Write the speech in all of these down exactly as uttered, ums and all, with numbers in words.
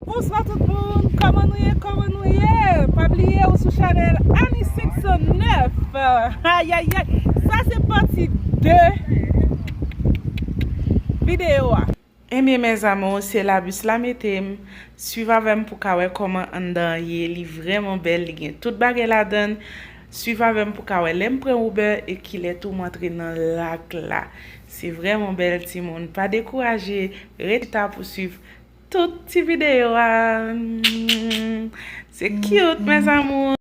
Bonswa tout moun, kòman nou ye, kòman nou ye? Pa bliye ou sou chanèl Annie senk san nèf. Ayayay, sa se pati de videyo a. Ebyen mes amours, se la bis la mete m. Swiv avè m pou ka wè kòman anndan an ye. Li vrèman bèl, li gen tout bagay ladan l. Swiv avè m pou ka wè lè m pran Uber e kilè tou m antre nan lak la. Se vrèman bèl timoun. Pa dekouraje, ret chita pou swiv tout ti videyo a. Se cute mes amours.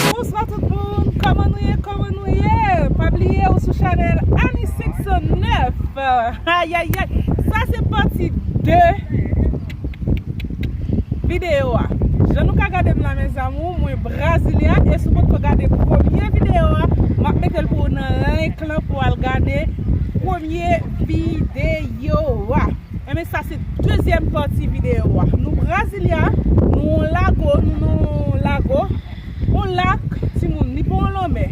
Bonswa tout moun, kòman nou ye, kòman nou ye? Pa bliye ou sou chanèl Annie senk san nèf. Ayayay, sa se pati de videyo a. Jan nou ka gade m la mes amours, mwen Brasilia, e si w potko gade premye videyo a, m ap mete l pou ou nan link lan pou w al gade premye videyo a. Enben sa se dezyèm pati videyo a. Nou Brasilia, nou on lago, nou nan on lago, on lak, timoun, li pa on lanmè.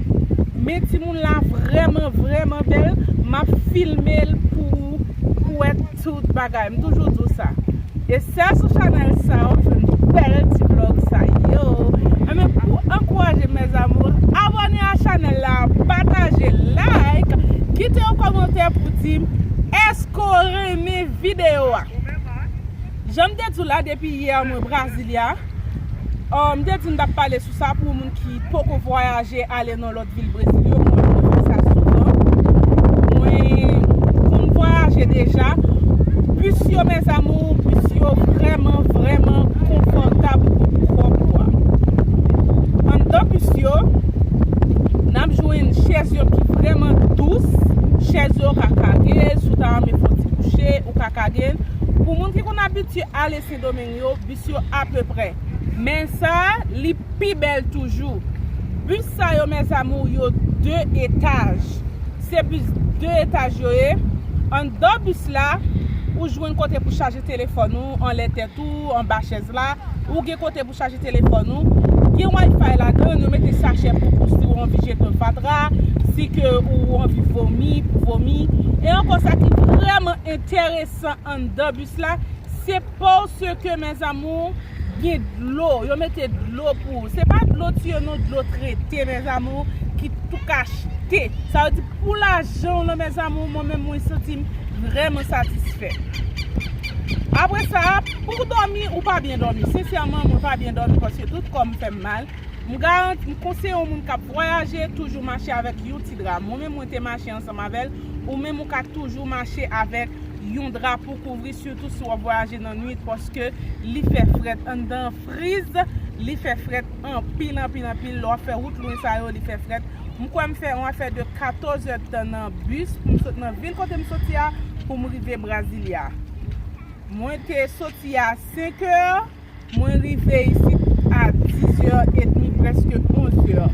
Men timoun la vrèman, vrèman bèl. M ap filme l pou ou, pou w wè tout bagay. M toujou di w sa. E sèl sou chanèl sa w ap jwenn bèl ti vlòg sa yo. Enben pou ankouraje m mes amours, abòne a chanèl la, pataje, like, kite yon kòmantè pou di m èske w renmen videyo a. Jan m te di w la depi yè mwen Brasilia, m te di m t ap pale sou sa pou moun ki poko vwayaje ale nan lòt vil Brezil yo, mwen mwen fè sa souvan. Mwen konn vwayaje deja. Bis yo mes amours, bis yo vrèman, vrèman konfòtab pou kò w a. Anndan bis yo, n ap jwenn chèz yo ki vrèman dous. Chèz yo ka kage, si w ta renmen fè yon ti kouche, ou ka kage l. Pou moun ki konn abitye ale Sendomeng yo, bis yo apeprè. Men sa, li pi bèl toujou. Bis sa yo mes amours, yo de etaj. Se bis de etaj yo ye. Anndan bis la, ou jwenn kote pou chaje telefòn ou, anlè tèt ou, anba chèz la. Ou gen kote pou chaje telefòn ou. Gen Wi-Fi ladan, yo mete sachè pou, pou si w anvi jete fatra, si ke ou anvi vomi, pou vomi. E ankò sa ki vrèman enteresan anndan bis la, se paske mes amours, gen dlo, yo mete dlo pou ou. Se pa dlo tiyo non, dlo trete mes amours. ki tou ka achte. Sa vle di pou lajan w lan, mes amours, mwen menm mwen santi m vrèman satisfè. Apre sa, pou w dòmi, ou pa byen dòmi. Sensèman, mwen pa byen dòmi paske tout kò m fè m mal. M garanti, m konseye yon moun k ap vwayaje, toujou mache avèk yon ti dra. Mwen menm, mwen te mache ansanm avè l, ou menm ou ka toujou mache avèk yon dra pou kouvri, sitou si w ap vwayaje nan nwit, paske li fè frèt anndan an, friz, li fè frèt anpil, anpil, anpil. Lè w ap fè wout lwen sa yo, li fè frèt. M kwè m fè yon afè de katòz èdtan nan bis pou m sot nan vil kote m soti a pou m rive Brasilia. Mwen te soti a senk è, mwen rive isit a dis è edmi, prèske onz è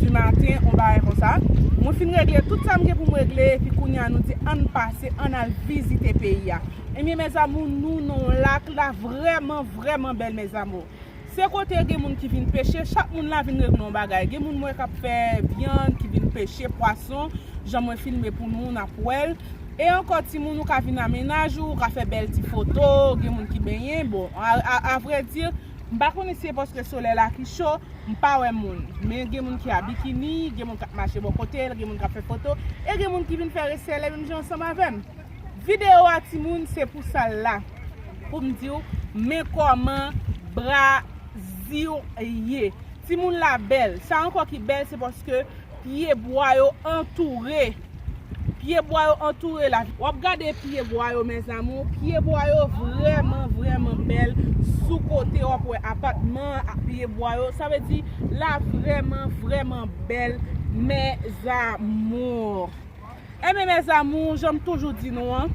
di maten, on bagay konsa. Mwen fin regle tout sa m gen pou m regle, epi kounye a nou di ann pase, ann al vizite peyi a. Ebyen, mes amours, nou nan yon lak, la vrèman, vrèman bèl, mes amours. Se kote gen moun ki vin peche, chak moun la vin regle yon bagay. Gen moun mwen k ap fè vyann, ki vin peche pwason, jan mwen filme pou nou, n ap wè l. E ankò, timoun, ou ka vin a mennaj ou, ou ka fè bèl ti foto, gen moun ki benyen. Bon, a, a, a vrè di, m pa konnen si se paske solèy la ki cho, m pa wè moun. Men gen moun ki a bikini, gen moun k ap mache bò kote l, gen moun k ap fè foto, e gen moun ki vin fè resèlè menm jan ansanm avè m. Videyo a, timoun, se pou sa l la. Pou m di w, men kòman Brazil ye. Timoun la bèl. Sa ankò ki bèl, se paske pye bwa yo antoure. Pye bwa yo antoure la. W ap gade pye bwa yo, mes amours. Pye bwa yo vrèman, vrèman bèl. Sou kote, w ap wè apatman ak pye bwa yo. Sa vle di, la vrèman, vrèman bèl, mes amours. Ebyen, mes amours, jan m toujou di nou an,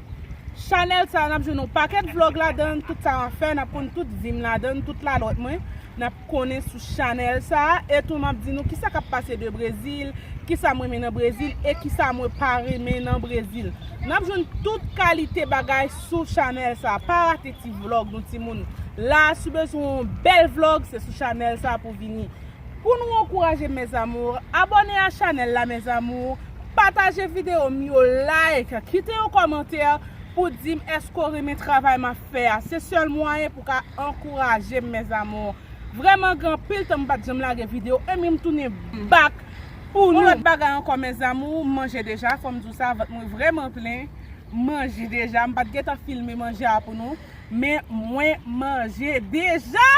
chanèl sa a, n ap jwenn yon pakèt vlòg ladan l, tout sa m ap fè, n ap konn tout vi m ladan l, tout lalòt mwen, n ap konnen sou chanèl sa a. E tou, m ap di nou kisa k ap pase de Brezil, kisa m renmen nan Brezil e kisa mwen pa renmen nan Brezil. N ap jwenn tout kalite bagay sou chanèl sa a. Pa rate ti vlòg nou, timoun. La a, si w bezwen yon bèl vlòg, se sou chanèl sa a pou w vini. Pou nou ankouraje m, mes amours, abòne a chanèl la, mes amours, pataje videyo m yo, like, kite yon kòmantè pou di m èske w renmen travay m ap fè a. Se sèl mwayen pou w ka ankouraje m, mes amours. Vrèman, gen anpil tan m pa t janm lage videyo, e men m tounen back pou nou. Yon lòt bagay ankò, mes amours, m manje deja, fò m di w sa, vant mwen vrèman plen, m manje deja, m pa t gentan filme manje a pou nou. Men mwen manje deja!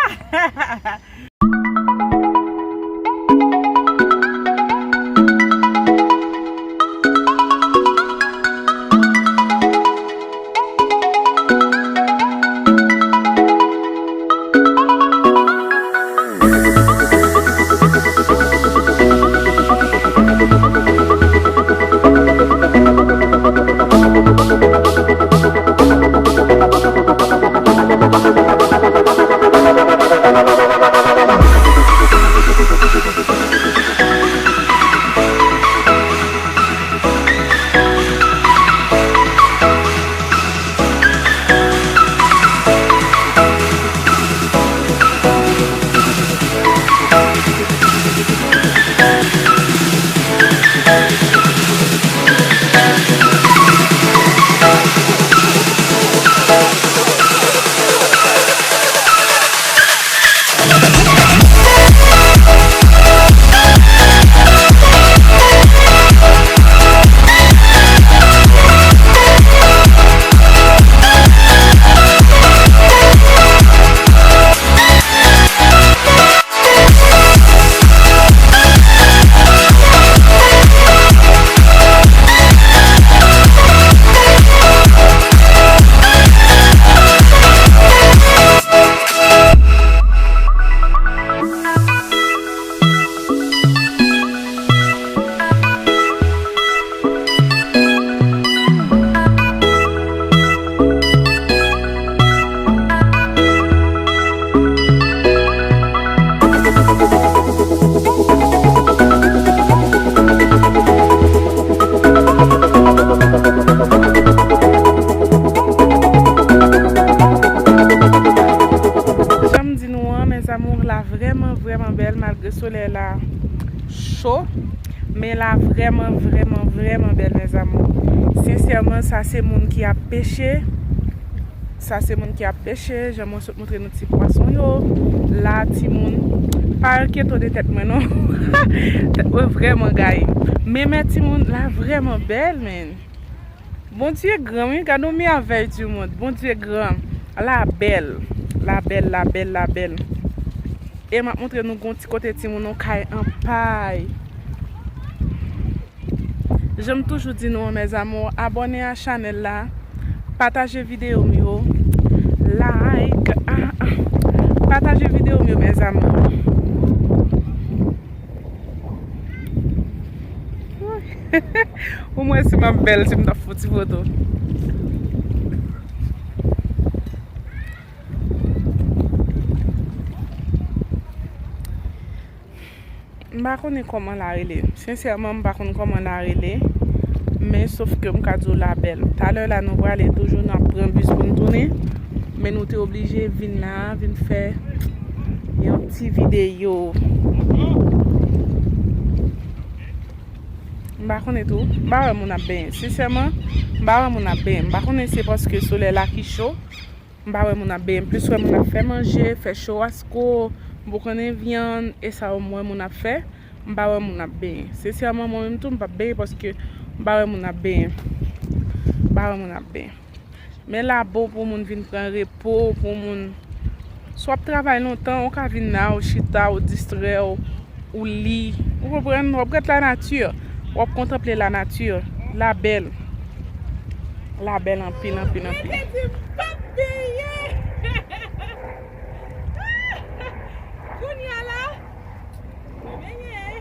Jan m di nou an, mes amours, la vrèman, vrèman bèl, malgre solèy la cho, men la vrèman, vrèman, vrèman bèl, mes amours. Sensèman, sa se moun ki ap peche. Sa se moun ki ap peche, jan mwen sot montre nou ti pwason yo. La, timoun, pa enkyete w de tèt mwen non. Tèt mwen vrèman gaye. Men, men timoun, la vrèman bèl, men. Bondye gran, wi, gade yon mèvèy di mond. Bondye gran. La bèl. La bèl, la bèl, la bèl. E m ap montre nou gon ti kote timoun, yon kay an pay. Jan m toujou di nou an, mes amours, abòne a chanèl la, pataje videyo m yo, like, ah, ah, pataje videyo m yo, mes amours. Ou mwen si m ap bèl, si m t ap fouti foto. M pa konnen kòman la rele. Sensèman, m pa konn kòman la rele. Men sof ke m ka di w la bèl. Talè la nou prale toujou, n ap pran bis pou n tounen. Men nou te oblije vin la, vin fè yon ti videyo. M pa konnen tou. M pa wè moun ap benyen. Sensèman, m pa wè moun ap benyen. M pa konnen se paske solèy la ki cho. M pa wè moun ap benyen. M plis wè moun ap fè manje, fè chouwasko, boukannen vyann, e sa yo m wè moun ap fè. M pa wè moun ap benyen. Sensèman, mwen menm tou, m p ap benyen paske m pa wè moun ap benyen. M pa wè moun ap benyen. Men la bon pou moun vin pran repo, pou moun, si w ap travay lontan, ou ka vin la, ou chita, ou distrè w, ou li. Ou konprann? W ap gade lanati. W ap kontanple lanati. La bèl. La bèl anpil, anpil, anpil. Mwen te di m p ap benyen. Kounye a la, mwen benyen.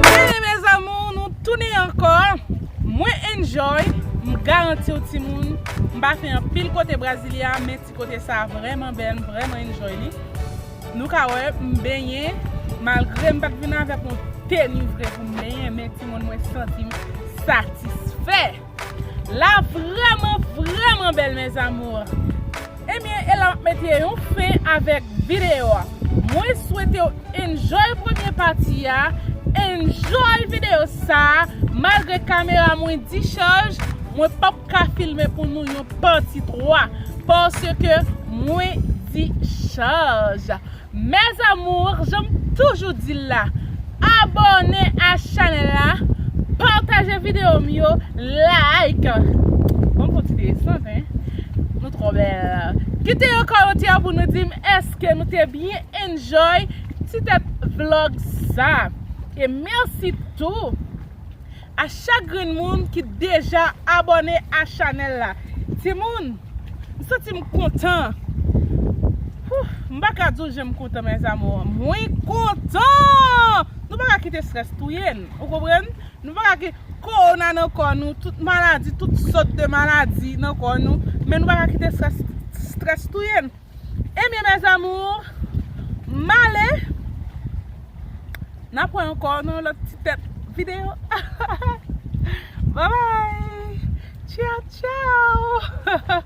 Ebyen, mes amours, nou tounen ankò. Mwen enjoy, m garanti w timoun, m pa fè anpil kote Brasilia, men ti kote sa vrèman bèl, m vrèman enjoy li. Nou ka wè, m benyen, malgre m pa t vin avèk yon teni vre pou m benyen, men timoun, mwen santi m satisfè. La vrèman, vrèman bèl, mes amours. Ebyen, e la m ap mete yon fen avèk videyo a. Mwen swete w enjoy premye pati a, enjoy videyo sa a, malgre kamera mwen dichaj, mwen p ap ka filme pou nou yon pati twa, paske mwen dichaj. Mes amours, jan m toujou di l la, abòne a chanèl la, pataje videyo m yo, like. Bon, fò ti desann, hein? Nou twò bèl. Kite yon kòmantè pou nou di m èske nou te byen enjoy ti tèt vlog sa. E mèsi tou a chak grenn moun ki deja abòne a chanèl la. Timoun, m santi m kontan. Whew, m pa ka di w jan m kontan, mes amours. Mwen kontan! Nou pa ka kite strès touye n, ou konprann? Nou pa ka kite kowona nan kò nou, tout maladi, tout sòt de maladi nan kò nou, men nou pa ka kite strès, strès touye n. Ebyen, mes amours, m ale. N ap wè ankò nan yon lòt ti tèt videyo. Bye bye. Ciao, ciao.